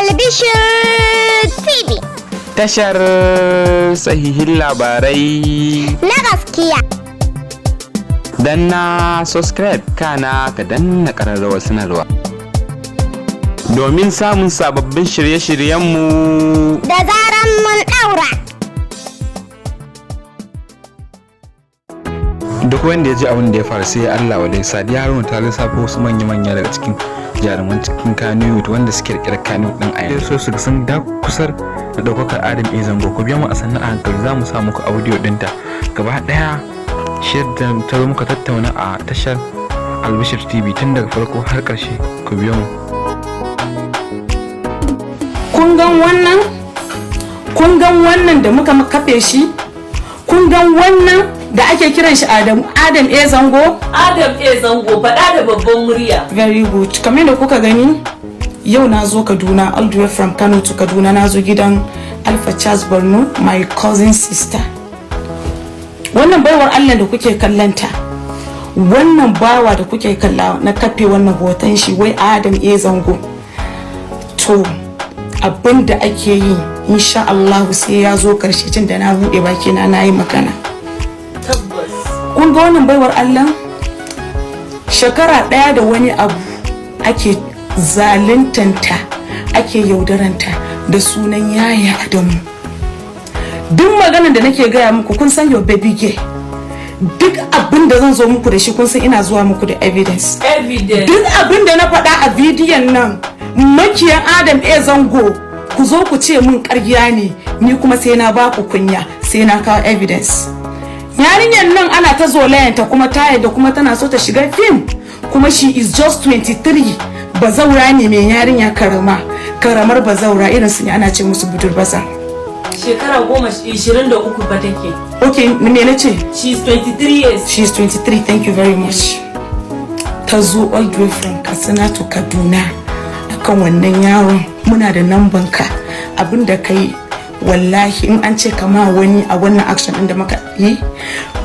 Albishir TV. Tashar sahihin labarai na gaskiya. Danna subscribe, kana ka danna ƙararrawar sanarwa domin samun sababbin shirye-shiryenmu da zaran mun ɗaura. Duk wanda ya ji abin da ya faru sai Allah wadai. Sadiya Haruna ta lissafo wasu manya-manya daga cikin jaruman cikin Kannywood wanda suke kirkirar Kannywood din a yanzu, so su sun da kusar da daukakar Adam A Zango. Ku biya mu a sannan a hankali, za mu sa muku audio dinta gaba daya shi da ta zo muka tattauna a tashar Albishir TV tun daga farko har karshe. Ku biyo mu. Kun gan wannan? Kun gan wannan da muka kafe shi? Kun gan wannan da ake kiran shi Adam, Adam A Zango? Adam A Zango, faɗa da babban murya. Very good. Kamar yadda kuka gani, yau na zo Kaduna, all the way from Kano to Kaduna. Na zo gidan Alpha Charles Borno, my cousin sister. Wannan baiwar Allah da kuke kallanta, wannan bawa da kuke kalla na kafe wannan hoton shi, wai Adam A Zango, to abin da ake yi, insha Allahu sai ya zo karshe, tun da na buɗe bakina na yi magana. Tabbas. Kun ga wannan baiwar Allah, shekara ɗaya da wani abu ake zaluntanta, ake yaudaranta da sunan Yaya Adamu. Duk maganar da nake gaya muku, kun san your baby girl, duk abin da zan zo muku da shi, kun san ina zuwa muku da evidence. Evidence. Duk abin da na faɗa a bidiyon nan, makiyan Adam A Zango, ku zo ku ce min ƙarya ne, ni kuma sai na baku kunya, sai na kawo evidence. Yarinyar nan ana ta zolayanta, kuma ta yadda, kuma tana so ta shiga fim, kuma she is just 23. Bazaura ne mai yarinya karama, karamar bazaura, irin su ne ana ce musu budurbaza. Shekara 23 fa take. Okay, me na ce? She's 23 years. She is 23, thank you very much. Ta zo all the way from Katsina to Kaduna akan wannan yaron. Muna da namban ka. Abinda kai, wallahi in an ce kama wani a wannan action din da muka yi,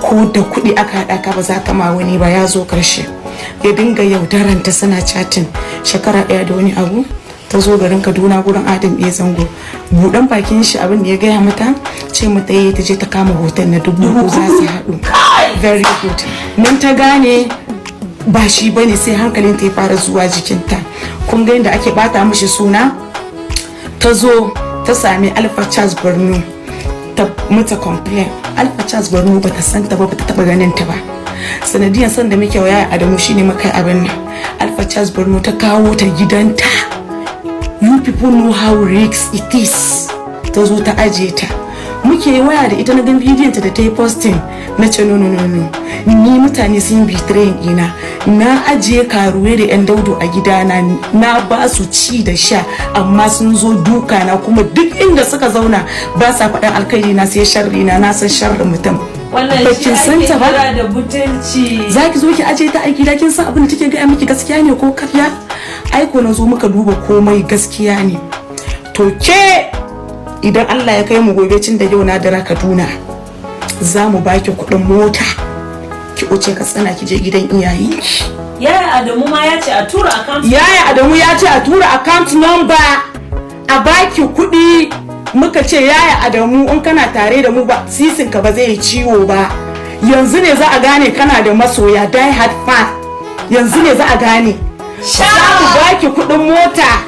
ko da kuɗi aka haɗa ka, ba za ka ma wani ba. Ya zo karshe. Ya dinga yaudaranta, suna chatting shekara ɗaya da wani abu. Ta zo garin Kaduna gurin Adam A Zango. Buɗan bakin shi, abin da ya gaya mata, ce mata yi ta je ta kama hoton na 4,000 za su haɗu. Very good. Nan ta gane ba shi bane, sai hankalin ta ya fara zuwa jikinta. Kun ga yadda ake bata mishi suna. Ta zo ta sami Alpha Charles Borno, ta mata complain. Alpha Charles Borno bata san ta ba, bata taba ganin ta ba. Sanadiyan san da muke wa Yaya Adamu shine muka yi abin nan. Alpha Charles Borno ta kawo ta gidanta. You people know how risk it is. Ta zo ta ajiye ta, muke yi waya da ita. Na gan bidiyon ta da ta yi posting, na ce, "No, no, no, no." Ni mutane sun betraying ina. Na ajiye karuwe da yan daudu a gidana, na ba su ci da sha, amma sun zo duka na. Kuma duk inda suka zauna ba sa faɗan alkhairi na sai sharri na. Na san sharrin mutum. Wannan shi Bakin san ake ta ba. kira da butulci. Za ki zo ki aje ta a gida, kin san abin da take gaya miki gaskiya ne ko karya? Ai ko na zo muka duba, komai gaskiya ne. To ke, idan Allah ya kai mu gobe, cin da yau na dara Kaduna, za mu baki kuɗin mota ki wuce Katsina, ki je gidan iyayenki. Yaya Adamu ma ya ce a tura account. Yaya Adamu ya ce a tura account number a baki kuɗi. Muka ce, "Yaya Adamu, in kana tare da mu ba sisin ka ba zai yi ciwo ba." Yanzu ne za a gane kana da masoya die hard fan. Yanzu ne za a gane. Za mu baki kuɗin mota,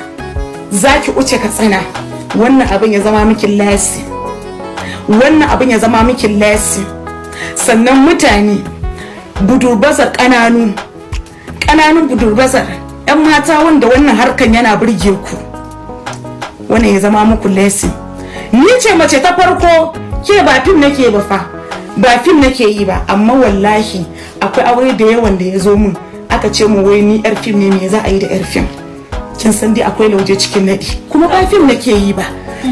za ki wuce Katsina. Wannan abin ya zama miki lesson, wannan abin ya zama miki lesson. Sannan mutane budurbazar, ƙananu ƙananun budurbazar 'yan mata wanda wannan harkan yana burge ku, wannan ya zama muku lesson. Ni ce mace ta farko. Ke, ba fim nake ba fa, ba fim nake yi ba, amma wallahi akwai aure da yawan da ya zo mun, aka ce mu wai ni yar fim ne. Me za a yi da yar fim? Kin san dai akwai lauje cikin nadi. Kuma ba fim nake yi ba,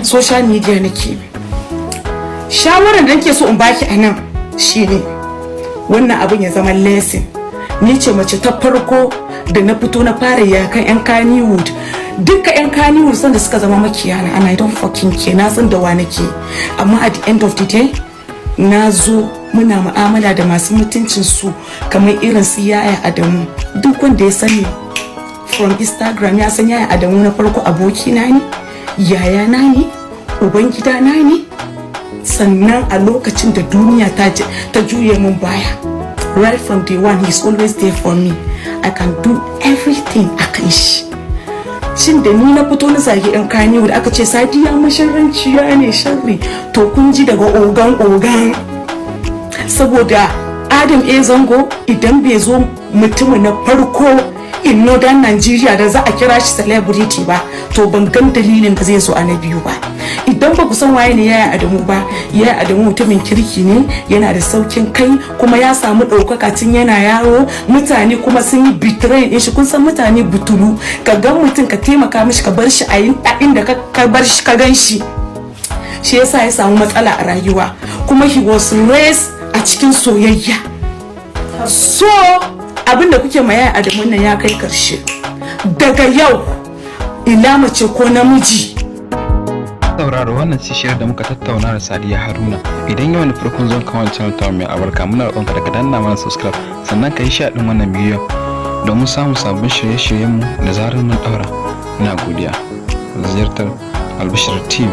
social media nake yi. Shawarar da nake so in baki a nan shine wannan abin ya zama lesson. Ni ce mace ta farko da na fito na fara yakan yan Kannywood. Duka yan Kannywood sanda suka zama makiyana, and I don't fucking care. Na san da wa nake, amma at the end of the day na zo muna mu'amala da masu mutuncin su, kamar irin su Yaya Adamu. Duk wanda ya sani from Instagram ya san Yaya Adamu na farko abokina ne. Yayana ne, ubangidana ne. Sannan a lokacin da duniya ta juye mun baya, right from day one, he's always there for me. I can do everything a kan shi. Shin da ni na fito na zagi yan Kannywood, aka ce Sadiya masharranciya ne, sharri. To, kun ji daga ogan ogan, saboda Adam A Zango idan bai zo mutumin na farko in Northern Nigeria da za a kira shi celebrity ba, to ban gan dalilin da zai zo a na biyu ba. Idan ba ku san waye ne Yaya Adamu ba, Yaya Adamu mutumin kirki ne, yana da saukin kai, kuma ya samu ɗaukaka tun yana yaro. Mutane kuma sun yi betray din shi. Kun san mutane butulu, ka gan mutum, ka taimaka mishi, ka bar shi a inda ka bar shi ka gan shi. Shi yasa ya samu matsala a rayuwa. Kuma he was raised a cikin soyayya. So abinda kuke ma Yaya Adamu nan ya kai karshe daga yau, ila mace ko namiji. Sauraro, wannan ce shirin da muka tattauna da Sadiya Haruna. Idan yau ne farkon zuwan ka wannan channel ta mai albarka, muna roƙonka da ka danna mana subscribe, sannan ka yi share ɗin wannan bidiyon domin samun sabbin shirye-shiryenmu da zarar mun ɗaura. Ina godiya ziyartar Albishir TV.